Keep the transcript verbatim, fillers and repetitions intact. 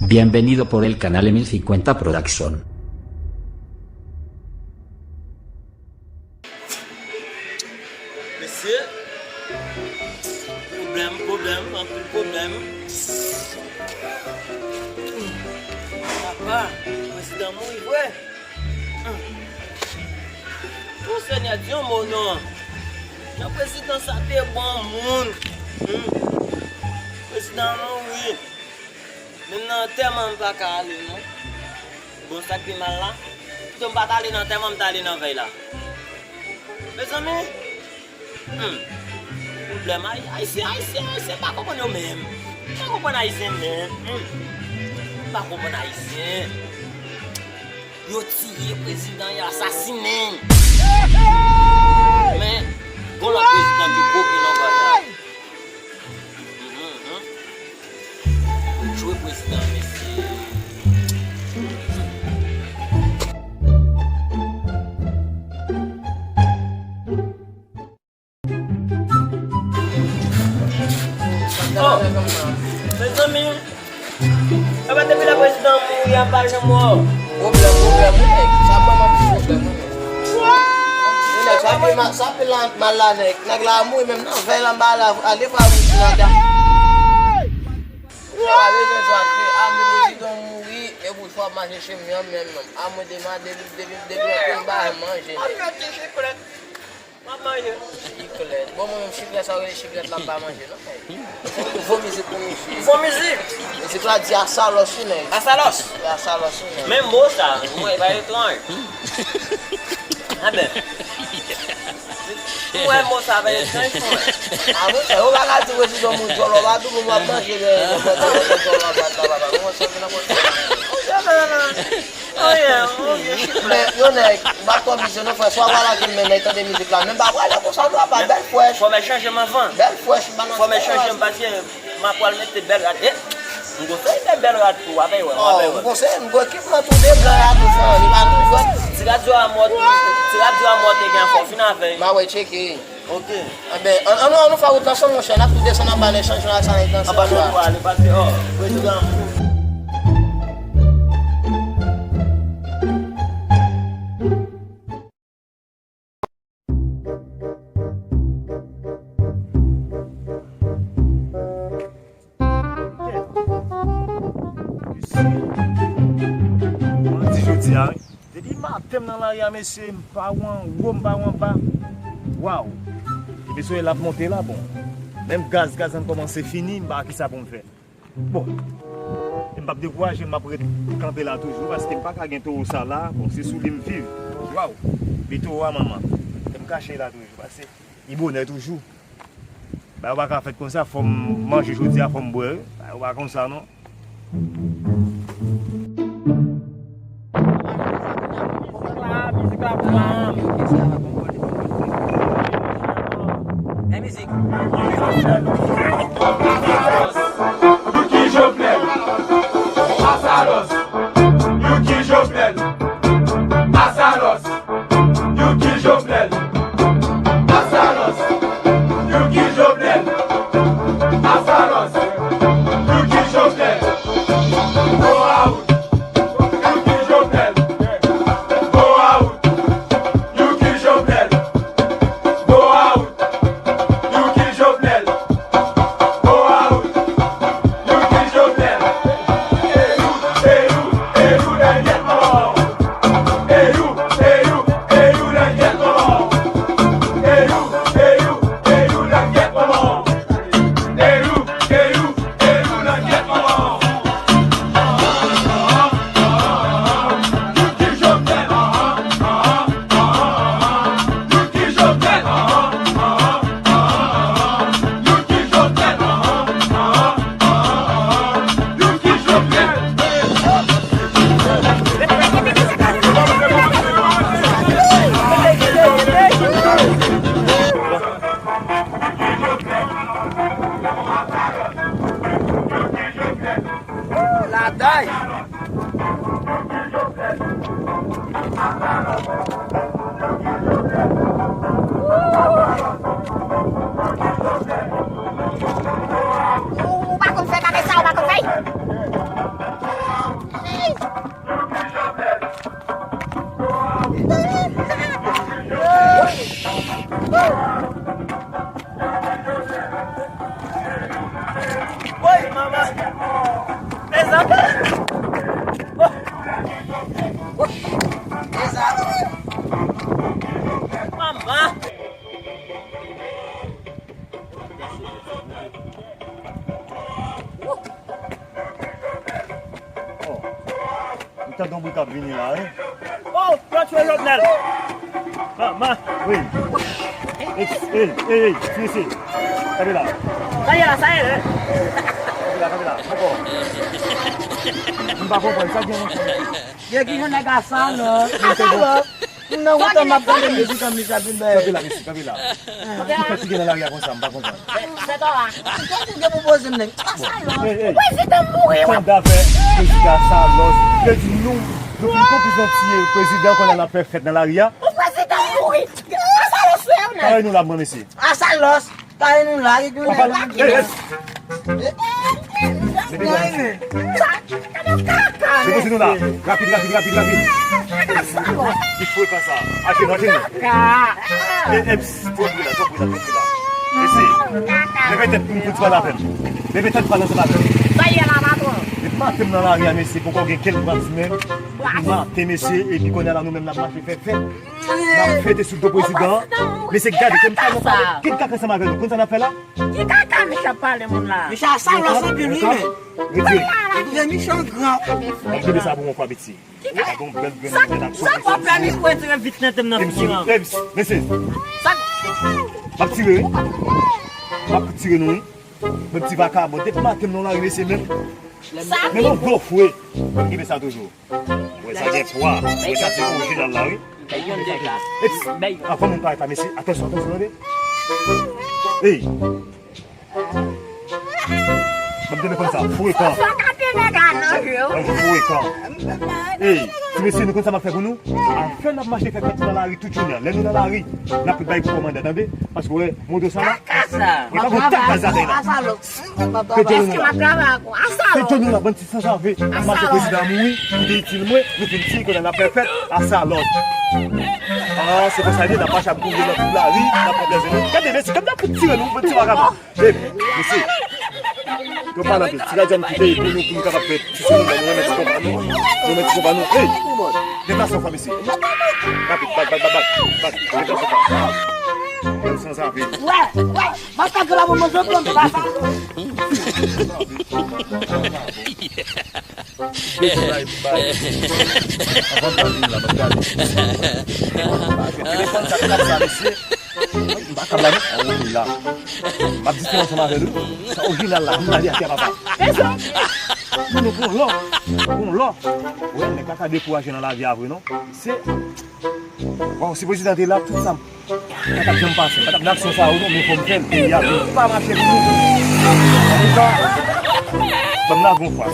Bienvenido por el canal M cincuenta Production. Mesye, pwoblèm, pwoblèm, anpil pwoblèm. Papa, prezidan mouri vre. O Senyè, di yon mo non. Jan prezidan sa te bon moun. Hmm. Prezidan an mouri. Menm nan antèman m pa ka ale non. Bon, sa k pi mal la, pito m pa t ale nan antèman, m t ale nan vèy la. Mezanmi, Hmm. Pwoblèm ay-, ayisyen, ayisyen, ayisyen pa konprann yo menm. Pa konprann ayisyen menm. Hmm. Pa konprann ayisyen. Yo tiye prezidan, yo asasinen. Men, gon lòt prezidan ki gwo ki nan bagay. Mhm, mhm. Yo jwe prezidan, mesye. Oh, mezanmi, e pa depi lè prezidan an mouri a m pa janm wè w. Pwoblèm, pwoblèm, wi, nèg. Sa ban m anpil pwoblèm, wi, nèg. Wi, nèg, sa pi ma-, sa pi la, mal la, nèg. Nèg la mouri menm nan vèy la, m pa la, ale pa mouri nan ta. Sa pa bezwen sa, ke a m di prezidan mouri, e pou fò ap mache chèmen an menm, non. A mwen demen, depi, depi, depi lòt kote m pa janm manje, nèg. M ap manje chiklèt. M ap manje. Chiklèt. Bon, mwen menm, chiklèt, sa yo rele chiklèt la, m pa manje, non. Nouvo mizik pou misye. Nouvo mizik? Mizik la di Asalòs, wi, nèg. Asalòs? Wi, Asalòs, wi, nèg. Men mo sa, mwen, pa etranj. Anben. Mwen, mo sa, pa etranj pou mwen. A, mwen, yo pa ka di prezidan moun djòlò, pa tou moun ap manje, men, mwen, mwen, mwen, djòlò, pa, pa, pa, pa, mwen, sòti nan kote. Oh, yeah, oh, yeah. Men, yon nèg, m pa twò mize non, frè, swa w al ak yon men nèg tande mizik la, men m pa prale konsa non, apa, bèl frèch. Fò mèt chanje m anvan. Bèl frèch, m pa nan. Fò mèt chanje m, paske m ap pral mete bèl rad. Eh, m gon seri de bèl rad tou, w ap wè, w ap wè. Oh, m gon seri, m gon ekipman tou de blan la tou, frè, li pa nou jwenn. Ti rad yo a mòt, ti rad yo a mòt, te gen fò fin avè. M a wè, tcheke. Ok. Anben, an, an, an nou fè wout la ansanm, monchè. N ap tou desann anba nan echanj la, sa nan echanj la. Anba nou pral pase, oh, prezidan. Mwen di jodi a, wi. Depi maten m nan lari a, mesye, m pa wè anwo, m pa wè anba. Waw! Epi solèy la ap monte la, bon. Menm gaz, gaz la kòmanse fini, m pa wè kisa pou m fè. Bon. M p ap dekouraje, m ap ret kanpe la toujou, paske m pa ka gen towo sa la, bon, se sou li m viv. Waw! Epi towo a manman. M kache la toujou, paske li bonè toujou. Bagay yo pa ka fèt konsa, fò m manje jodi a, fò m bwè, wi. Bagay yo pa konsa, non. Mizik la, mizik la, mizik la. Hey, mizik. Yuki Jovenel, Asalòs. Yuki Jovenel, Asalòs. Yuki Jovenel, Asalòs. Yuki Jovenel, Asalòs. Yuki Jovenel, go out. Yuki Jovenel, go out. Yuki Jovenel, go out. Yuki Jovenel, go out. Yuki Jovenel. Eyou, eyou, eyou, lè gyèt manman w. Eyou, eyou, eyou, lè gyèt manman w. Eyou, eyou, eyou, lè gyèt manman w. Eyou, eyou, eyou, lè gyèt manman w. Yuki Jovenel. Laday. Ou, ou pa konn fè bagay sa, ou pa konn fè. Mezanmi! Oh! Mezanmi! Manman! Oh! M tande yon bri k ap vini la, wi. Oh, yo tchwe Jovenel. Manman. Wi. Ey, ey, ey, ey, ti mesye. Kanpe la. Sa ye la, sa ye la. Kanpe la, kanpe la. Ankò. M pa konprann sa gen nan. Ye ki jan nèg a sa, non? A sa, non. M nan wotan m ap tande mizik an, mizik ap vin bèl. Kanpe la, mesye, kanpe la. Ki fè ti gen nan lari a konsa, m pa konprann. Fè, fè tò a. Kòman gen pou poze m nèg? Ey, ey. Prezidan mouri, wi. Tande afè prezidan Salòs. Yo di nou, nou fin konplis nan tiye prezidan, kounye a n ap fè fèt nan lari a. Ou prezidan mouri. Salòs, frè, ou nèg. Kay nou la, mwen, mesye. A Salòs. Kay nou la, wi, nou nèg. Papa, ey, ey. Depoze nou la. Rapid, rapid, rapid, rapid. Ki frekan sa? Achte nou, achte nou. E, e, ps, twòp ri la, twòp ri la, twòp ri la. Mesye, leve tèt pou m, pou ti pale avè m. Leve tèt pale ansanm avè m. Sa ye la, patwon? Depi maten m nan lari a, mesye, poko gen kèk bras menm. Depi maten, mesye, epi kounye a la, nou menm n ap mache fè fèt. N ap fete sou do prezidan an. Mesye, gade, ke m fè nan pale. Kèk kaka ansanm avè nou. Konn sa n ap fè la? Ki kaka misye ap pale moun la? Misye a Salòs anpil, wi, men. Retire. Misye an gran. Kite sa pou mwen, piti. Sa, sa w ap fè, misye retire vit nan tèm nan figi an. Ey, mesye. Sa, m ap tire, wi. M ap tire nou, wi. Men ti vakabon. Depi maten m nan lari, mesye, menm. Menm yon gwo fwe. Mwen kenbe sa toujou. Wè sa gen pwa. Wè sa se orijinal la, wi. Eps, anvan moun parèt la, mesye, atansyon, atansyon, tande. Ey. Ban m telefòn sa, frekan. Frekan. Ey, ti mesye, nou konn sa m ap fè pou nou? Afè n ap mache fè fèt nan lari tout jounen an. Lè nou nan lari, n ap bay kou kòmandè, tande? Paske, wè, moto sa la, mwen pa konn tèt baz la, la. Fè djòl nou la. Fè djòl nou la, bann ti sansave. Mache prezidan mouri, li te itil mwen, nou fin tiye kounye a n ap fè fèt, a Salòs. Ah, se konsa li ye, n ap mache ap kouri nan tout lari, n ap pran plezi nou. Gade, mesye, kòm n ap fout tire nou, bann ti vakabon. Ey, mesye. Yo pale anpil, ti radyo a m kite pou nou, pou nou kapab fè ti sou nou, nou renmen ti konpa nou, nou renmen ti konpa nou. Ey, deplase yon fwa, mesye. Rapid, bat, bat, bat, bat, bat, deplase yon fwa. Bann sansave. Wè, wè. Masak la, mwen, mwen, mwen, mwen. Avan m ta vin la, m ap gade. Telefòn sa, sa, sa, mesye. M pa kab la, non. An, orijinal la. M ap di se ansanm avè nou. Sa orijinal la, m lage atè, papa. Mezanmi. Mwen, nou pran lò. Pran lò. Wè, nèg la ka dekouraje nan lavi a vre, non. Se Waw, si prezidan te la, tout sa m pa t ap janm pase. M pa t ap nan aksyon sa yo non, men fò m fè l. Peyi a vin pa mache pou nou. Antouka, ban m lage yon fwa.